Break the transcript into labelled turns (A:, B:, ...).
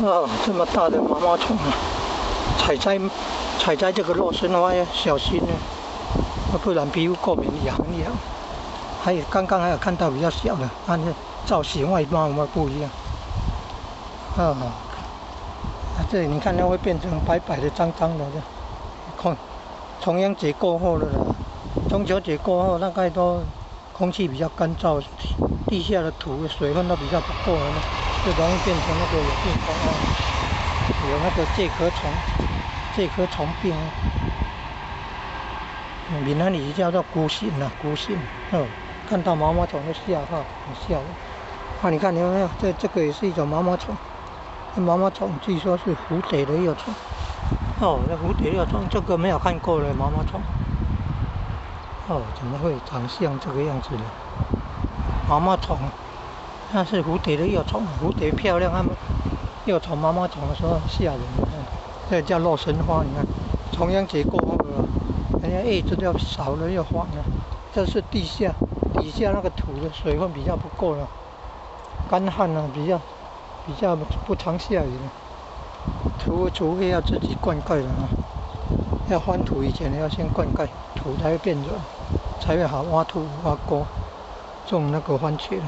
A: 哦，這麼大的毛毛蟲啊！採摘採摘這個洛神花要小心呢，不然皮膚過敏癢很癢。還有剛剛還有看到比較小的，它的造型外貌有沒有不一樣？啊，這裡你看它會變成白白的、髒髒的，這重陽節過後了啦，中秋節過後大概都空氣比較乾燥，地下的土水分都比較不夠了，就容易變成那個有病蟲啊，有那個介殼蟲、介殼蟲病。閩南語叫做孤蠅啊，孤蠅。哦，看到毛毛蟲就嚇怕，很嚇人。啊，你看，你有沒有？這個也是一種毛毛蟲。毛毛蟲據說是蝴蝶的幼蟲。哦，那蝴蝶幼蟲，這個沒有看過的毛毛蟲。哦，怎麼會長像這個樣子呢？毛毛蟲，那是蝴蝶的幼蟲。蝴蝶漂亮，它們幼蟲毛毛蟲的時候嚇人。這叫洛神花，你看，重陽節過後了，人家葉子都少了又黃了。這是地下底下那個土的水分比較不夠了，乾旱了，比較不常下雨了。除非要自己灌溉了啊，要翻土以前要先灌溉，土才會變軟，才會好挖土挖溝種那個番茄了。